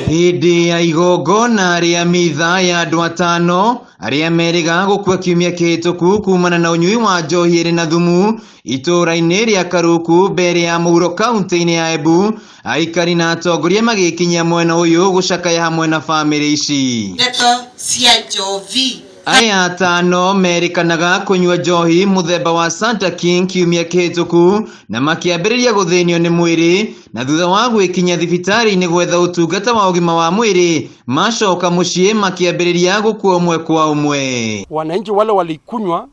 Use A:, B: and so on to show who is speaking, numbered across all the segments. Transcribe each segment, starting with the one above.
A: Hĩndĩ ya igongona rĩa mitha ya andũ atano arĩa merĩga gũkua kiumia kĩhĩtũku kumana na ũnyui wa njohi ĩrĩ na thumu itũũra-inĩ rĩa Karuku mbere ya mũhuro kaunti-inĩ ya Embu, aikari na atongoria magĩkinyia mwena ũyũ gũcakaya hamwe na bamĩrĩ ici.
B: Ndeto cia njovi.
A: Aya atano merĩkanaga kũnyua njohi mũthemba wa Santa King kiumia kĩhĩtũku na makĩambĩrĩria gũthĩnio nĩ mwĩrĩ na thutha wa gwĩkinyia thibitarĩ-inĩ gwetha ũtungata wa ũgima wa mwĩrĩ macoka mũciĩ makĩambĩrĩria gũkua ũmwe kwa ũmwe.
C: Wananchi wale walikunywa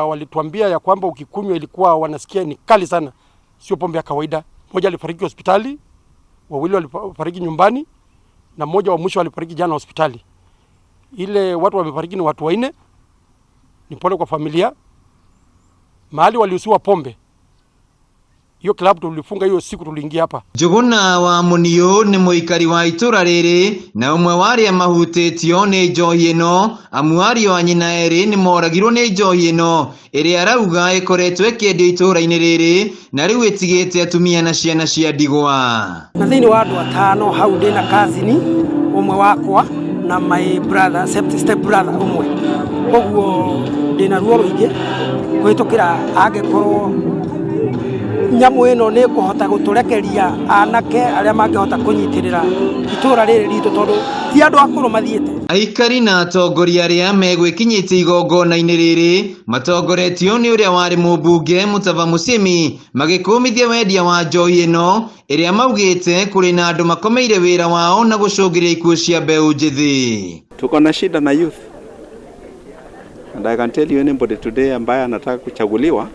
C: walituambia ya kwamba ukikunywa ilikuwa wanasikia ni kali sana, sio pombe ya kawaida. Mmoja alifariki hospitali, wawili walifariki nyumbani na mmoja wa mwisho alifariki jana hospitali. Ile watu wamefariki ni watu wanne. Ni pole kwa familia. Mahali waliuziwa pombe, hiyo klabu tulifunga hiyo siku tuliingia hapa.
A: Njũgũna wa Mũniũ nĩ mũikari wa itũra rĩrĩ na ũmwe wa arĩa mahutĩtio nĩ njohi ĩno amu ariũ a nyina erĩ nĩ moragirwo nĩ njohi ĩno ĩrĩa arauga ĩkoretwo ĩkĩendio itũra-inĩ rĩrĩ na rĩu ĩtigĩte atumia na ciana cia ndigwa.
D: Na thĩinĩ wa andũ atano hau ndĩna cousin ũmwe wakwa na my brother, step brother ũmwe, koguo ndĩna ruo rũingĩ kũhĩtũkĩra angĩkorwo nyamũ ĩno nĩ ĩkũhota gũtũrekeria anake arĩa mangĩhota kũnyitĩrĩra itũra rĩrĩ ritũ tondũ ti andũ akũrũ mathiĩte.
A: Aikari na atongoria arĩa megwĩkinyĩtie igongona-inĩ rĩrĩ matongoretio nĩ ũrĩa warĩ mũmbunge Mutava Musyimi magĩkũmithia wendia wa njohi ĩno ĩrĩa maugĩte kũrĩ na andũ makomeire wĩra wao na gũcũngĩrĩria ikuũ cia mbeũ njĩthĩ.
E: Tuko na shida na youth. And I can tell you, anybody today ambaye anataka kuchaguliwa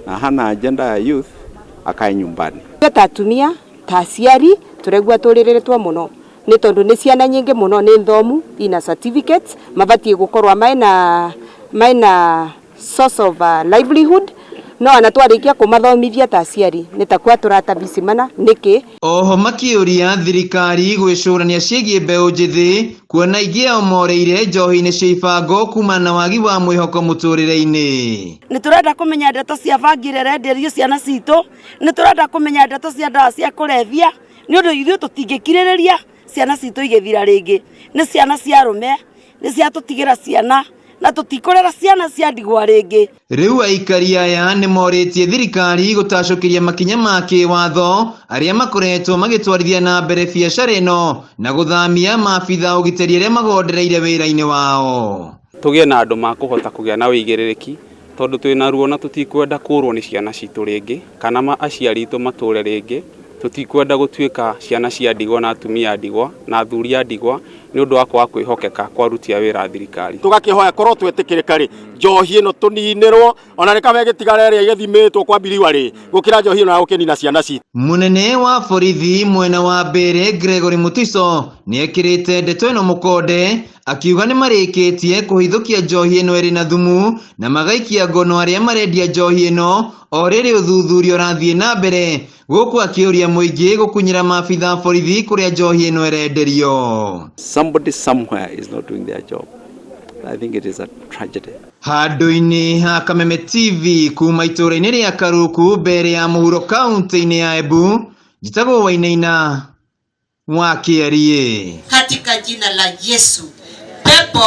E: na hana agenda ya youth, akae nyumbani.
F: Ta atumia, ta aciari, tũraigua tũrĩrĩtwo mũno nĩ tondũ nĩ ciana nyingĩ mũno nĩ thomu ina certificates mabatiĩ gũkorwo mena source of livelihood, no ona twarĩkia kũmathomithia ta aciari nĩ ta kwa tũratabicimana nĩkĩ.
A: Oho makĩũria thirikari gwĩcũrania ciĩgiĩ mbeũ njĩthĩ kuona aingĩ ao moreire njohi-inĩ cia ibango kumana na wagi wa mwĩhoko mũtũrĩre-inĩ.
G: Nĩ tũrenda kũmenya ndeto cia bangi ĩrĩa ĩrenderio ciana citũ, nĩ tũrenda kũmenya ndeto cia ndawa cia kũrebia, nĩ ũndũ ithuĩ tũtingĩkirĩrĩria ciana citũ igĩthira rĩngĩ. Nĩ ciana cia arũme, nĩ ciatũtigĩra ciana na tũtikũrera ciana cia ndigwa rĩngĩ.
A: Rĩu aikari aya nĩ morĩtie thirikari gũtacũkĩria makinya ma kĩwatho arĩa makoretwo magĩtwarithia na mbere biacara ĩno na gũthamia maabitha ũgitĩri arĩa magondereire wĩra-inĩ wao.
H: Tũgĩe na andũ makũhota kũgĩa na ũigĩrĩrĩki tondũ twĩna ruo na tũtikwenda kũrwo nĩ ciana citũ rĩngĩ kana ma aciari itũ matũre rĩngĩ. Tũtikwenda gũtuĩka ciana cia ndigwa na atumia a ndigwa na athuri a ndigwa nĩ ũndũ wa kwaga kwĩhokeka kwa aruti a wĩra a thirikari.
I: Tũgakĩhoya korwo twetĩkĩrĩka rĩ, njohi ĩno tũninĩrwo ona nĩ kaba ĩgĩtigara ĩrĩa ĩgĩthimĩtwo kwa mbiriwa rĩ, gũkĩra njohi ĩno ya gũkĩnina ciana citũ.
A: Mũnene wa borithi mwena wa Mbere Gregory Mutiso nĩ ekĩrĩte ndeto ĩno mũkonde akiuga nĩ marĩkĩtie kũhithũkia njohi ĩno ĩrĩ na thumu na magaikia ngono arĩa marendia njohi ĩno o rĩrĩ ũthuthuria ũrathiĩ na mbere gũkũ akĩũria mũingĩ gũkunyĩra maabitha borithi kũrĩa njohi ĩno ĩrenderio.
E: Somebody somewhere is not doing their job. I think it is a tragedy.
A: Handũ-inĩ ha Kameme TV kuma itũũra-inĩ rĩa Karuku mbere ya mũhuro kaunti-inĩ ya Embu, njĩtagwo Wainaina wa Kĩarie.
B: Katika jina la Yesu, pepo